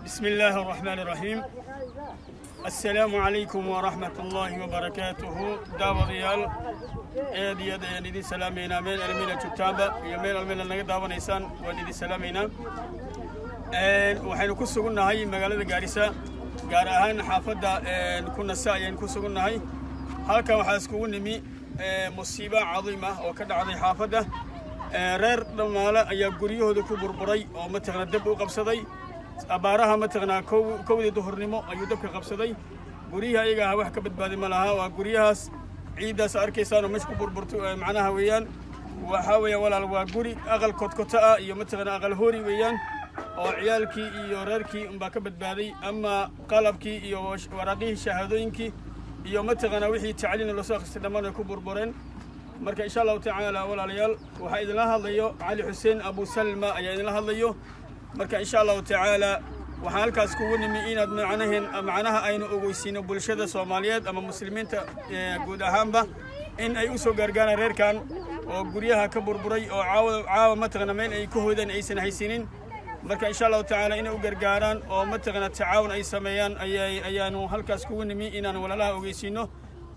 بسم الله الرحمن الرحيم. السلام عليكم ورحمة الله وبركاته. Daawadayaal, aad iyo aad ayaan idin salaamaynaa meel almina joogtaanba iyo meel almina naga daawanaysaan, waan idin salaamaynaa. Waxaynu ku sugunnahay magaalada Gaarisa, gaar ahaan xaafadda Kunasa ayaynu ku sugunnahay. Halkan waxaa iskugu nimi musiibo cadiim ah oo ka dhacday xaafadda. Reer Dhammaale ayaa guryahooda ku burburay oo mataqana dab u qabsaday. Abaaraha mataqanaa 1dii duhurnimo ayuu dabka qabsaday. Guryihii ayaga aha wax ka badbaaday ma laha. Waa guryahaas ciiddaas arkaysaan oo meesha ku burburto macnaha weeyaan. Waxaa weeyaan, walaal, waa guri aqal kodkoto ah iyo mataqana aqal hori weeyaan, oo ciyaalkii iyo reerkii unbaa ka badbaaday, ama qalabkii iyo waraaqihii shahaadooyinkii iyo mataqana wixii tacliin lasoo akhristay dhammaan ay ku burbureen. Marka insha Allahu tacaala, walaalayaal, waxaa idinla hadlayo Cali Xuseen Abu Salma ayaa idinla hadlayo. Marka insha Allahu tacaala waxaan halkaas kugu nimi inaad macnaheen macnaha aynu ogeysiino bulshada Soomaaliyeed ama Muslimiinta guud ahaanba in ay u soo gaargaaraan reerkan oo guryaha ka burburay, oo caawa caawa mataqana meel ay ku hoydaan aysan haysanin. Marka insha Allahu tacaala inay u gargaaraan oo mataqana tacaawun ay sameeyaan ayay ayaanu halkaas kugu nimi inaan walaalaha ogeysiino.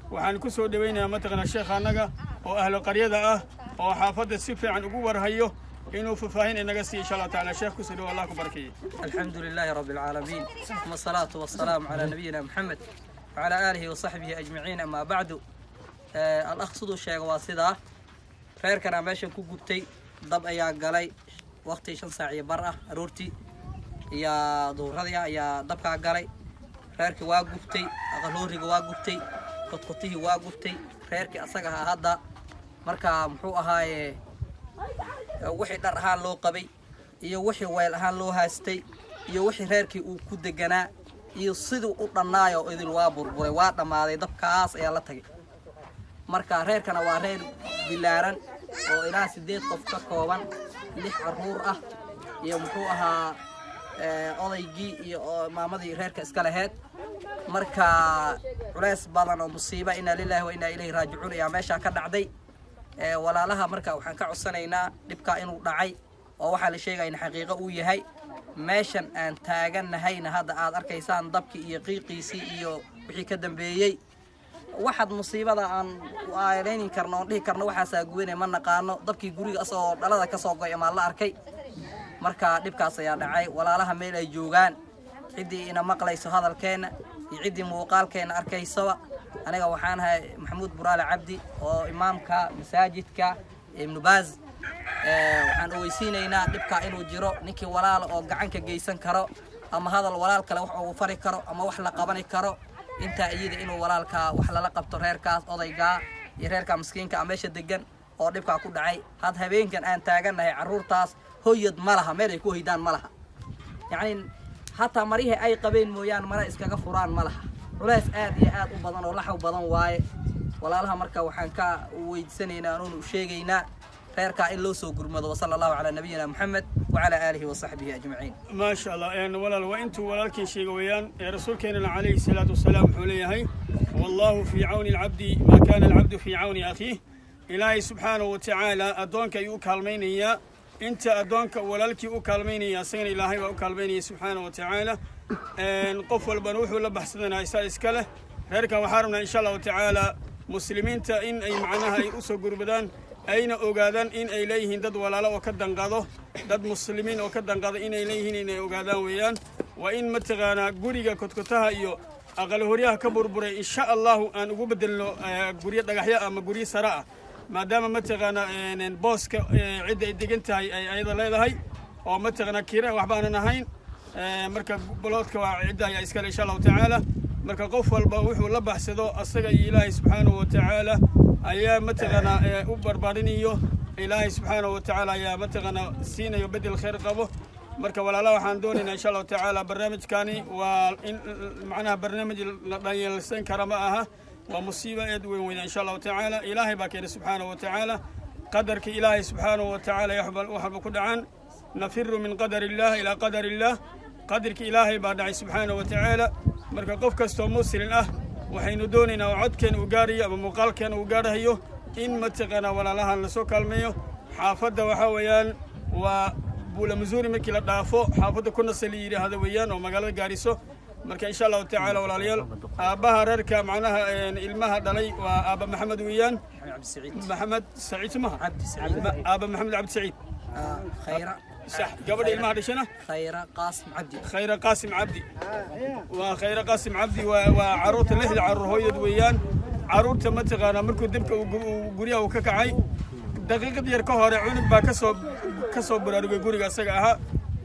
Waxaan ku soo dhawaynayaa mataqana sheekha annaga oo ahlu qaryada ah oo xaafadda si fiican ugu warhayo inuu faahfaahin inaga siiyo insha Allah tacaala. Sheekh, kusoo dhawo, Allah ku barakeeye. الحمد لله رب العالمين، ثم الصلاة والسلام على نبينا محمد وعلى آله وصحبه أجمعين، أما بعد. الأخ siduu sheega waa sidaa. Reerkanaa meeshan ku gubtay, dab ayaa galay waqti 5:15 ah aroortii iyo duhuradii ayaa dabkaa galay. Reerkii waa gubtay, aqalhooriga waa gubtay, kodkotihii waa gubtay. Reerkii asaga ahaa hadda marka muxuu ahaaye, wixii dhar ahaan loo qabay iyo wixii weel ahaan loo haystay iyo wixii reerkii uu ku deganaa iyo siduu u dhannaayo idil waa burburay, waa dhammaaday, dabkaas ayaa la tagay. Marka reerkana waa reer bilaaran oo ilaa sideed qof ka kooban, lix caruur ah iyo muxuu ahaa odaygii iyo maamadii reerka iska laheyd. Marka culays badan oo musiiba, inaa lilaahi wa inaa ilayhi raajicuun, ayaa meeshaa ka dhacday. Walaalaha marka waxaan ka codsanaynaa dhibkaa inuu dhacay oo waxaa la sheegaya in xaqiiqo uu yahay. Meeshan aan taaganahayna hadda aad arkaysaan dabkii iyo qiiqiisii iyo wixii ka dambeeyey. Waxaad musiibada aan aanaynin karno oon dhihi karno waxaasaa gubanay ma naqaano. Dabkii guriga asagoo dhalada kasoo goy amaa la arkay. Marka dhibkaas ayaa dhacay. Walaalaha meel ay joogaan, ciddii ina maqlayso hadalkeenna iyo ciddii muuqaalkeenna arkaysaba, aniga waxaan ahay Maxamuud Buraale Cabdi oo imaamka masaajidka Ibnu Baaz. Waxaan ogeysiinaynaa dhibkaa inuu jiro. Ninkii walaala oo gacanka geysan karo ama hadal walaal kale wax ugu fari karo ama wax la qabani karo intaa iyada, inuu walaalkaa wax lala qabto reerkaas odaygaa iyo reerkaa miskiinka ah meesha degan oo dhibkaa ku dhacay. Had habeenkan aan taagannahay carruurtaas hoyad ma laha, meel ay ku hoydaan ma laha. Yacni hataa marihii ay qabeen mooyaan mara iskaga furaan ma laha. Culays aad iyo aad u badan oo laxaw badan waaye. Walaalaha marka waxaan ka weydiisanaynaa anuunu sheegaynaa reerkaa in loo soo gurmado. Wasala Allahu calaa nabiyina Moxamed wacalaa aalihi wasaxbihi ajmaciin. Maasha Allah. Walaal, waa intuu walaalkii sheega weeyaan. Rasuulkeenana calayhi salaatu wasalaam wuxuu leeyahay: "والله في عون العبد ما كان العبد في عون أخيه." Ilaahay subxaanahu wa tacaala addoonka ayuu u kaalmaynayaa inta addoonka walaalkii u kaalmaynaya, isagana Ilaahay baa u kaalmaynaya subxaanahu wa tacaala. Qof walbana wuxuu la baxsadanaa isaa iska leh. Reerkan waxaa rabnaa insha Allahu tacaala Muslimiinta in ay macnaha ay u soo gurmadaan, ayna ogaadaan in ay leeyihiin dad walaalo oo ka danqado, dad Muslimiin oo ka danqado inay leeyihiin, inay ogaadaan weeyaan. Waa in mataqaanaa guriga kodkotaha iyo aqalhoryaha ka burburay insha Allahu aan ugu bedelno guryo dhagaxyo ama guryo sare ah, maadaama mataqaanaa booska cidda ay degan tahay ay ayada leedahay oo mataqaanaa kira waxba aanan ahayn. Marka boloodka waa cidda ayaa iskale insha Allahu tacaala. Marka qof walba wuxuu la baxsado asaga iyo Ilaahay subxaanahu wa tacaala ayaa mataqaanaa u barbaarinayo. Ilaahay subxaanahu wa tacaala ayaa mataqaanaa siinayo bedel khayr qabo. Marka walaalaha waxaan doonaynaa insha Allahu tacaala barnaamijkani waa in macnaha barnaamij la dhanyelsan kara ma aha. Waa musiiba aad weyn weyna insha Allahu tacaala. Ilaahay baa keenay subxaanahu wa tacaala. Qadarka Ilaahay subxaanahu wa tacaala wax walba ku dhacaan. نفر من قدر الله إلى قدر الله. Qadarka Ilaahay baa dhacay subxaanahu wa tacaala. Marka qof kastoo Muslim ah waxaynu doonaynaa oo codkeen uu gaarayo ama muuqaalkeen uu gaarahayo in mataqaanaa walaalahan lasoo kaalmeeyo. Xaafadda waxaa weeyaan waa Buula Missouri markii la dhaafo, xaafadda ku nasa la yidhaahdo weeyaan, oo magaalada Gaariso. Marka insha Allahu tacaala, walaalayaal, aabbaha reerka, macnaha ilmaha dhalay, waa aabba Maxamed weeyaan. Maxamed Saciid sumaha, aabba Maxamed Cabdi Saciid. Khayra. Sax. Gabadha ilmaha dhashana? Khayra Qaasim Cabdi. Khayra Qaasim Cabdi. Waa Khayra Qaasim Cabdi, waa caruurta, lixda caruur hooyad weeyaan. Caruurta mataqaanaa, markuu dibka guryaha uu ka kacay daqiiqad yar ka hore, cunug baa kasoo baraarugay guriga isaga ahaa.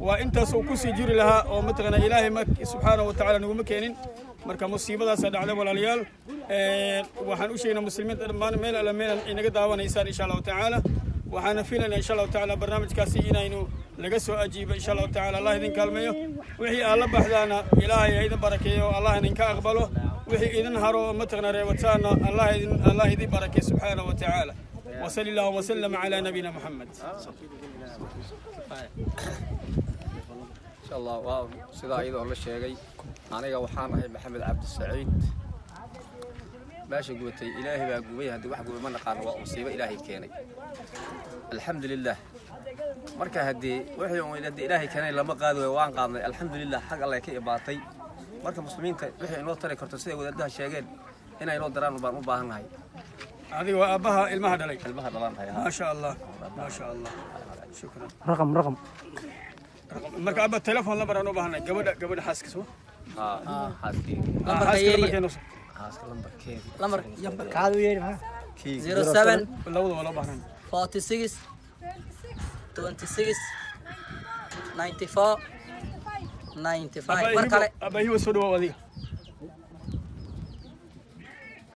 Waa intaas uu kusii jiri lahaa oo mataqaanaa Ilaahay ma subxaanahu wa tacaala naguma keenin. Marka musiibadaasaa dhacday, walaalayaal. Waxaan u sheegnaa muslimiinta dhammaan meel alla meel inaga daawanaysaan, insha Allahu tacaala, waxaana filaynaa insha Allahu tacaala barnaamijkaasi inaynu laga soo ajiibo insha Allahu tacaala. Allah idin kaalmeeyo. Wixii aad la baxdaana Ilaahay ha idin barakeeyo, Allah idinka aqbalo. Wixii idin haro oo mataqana reebataana, Allah idin barakeeyo subxaanahu wa tacaala. وصلى الله وسلم على نبينا محمد. Insha Allah, waa sidaa iyadoo la sheegay. Aniga waxaan ahay Maxamed Cabdisaciid. Meesha gubatay Ilaahay baa gubay, haddii wax gubay ma naqaano, waa musiibo Ilaahay keenay. Alxamdulilah. Marka haddii wixii uun haddii Ilaahay keenay lama qaadi waayo, waan qaadnay, alxamdulilah, xag Alle ka ibaatay. Marka muslimiinta wixii inoo tari karto, siday wadaadaha sheegeen, inay inoo daraan baan u baahannahay. Adiga waa aabbaha ilmaha dhalay? Ilmaha dhalantahay. ما شاء الله، ما شاء الله، شكرا. رقم رقم. Marka abba, telephone lambar aan u baahanay, gabadha xaaska soo. Xaaskii. Lambarka xaaska. Yeeriya. Lambarkeena soo. Xaaska lambarkeedi. Lambar. Kaadu yeeri maxaa? Kii. 07. Labada waa loo baahnay. 46 26 94 95. Mar kale. Abba Hiwa, soo dhawaw adiga.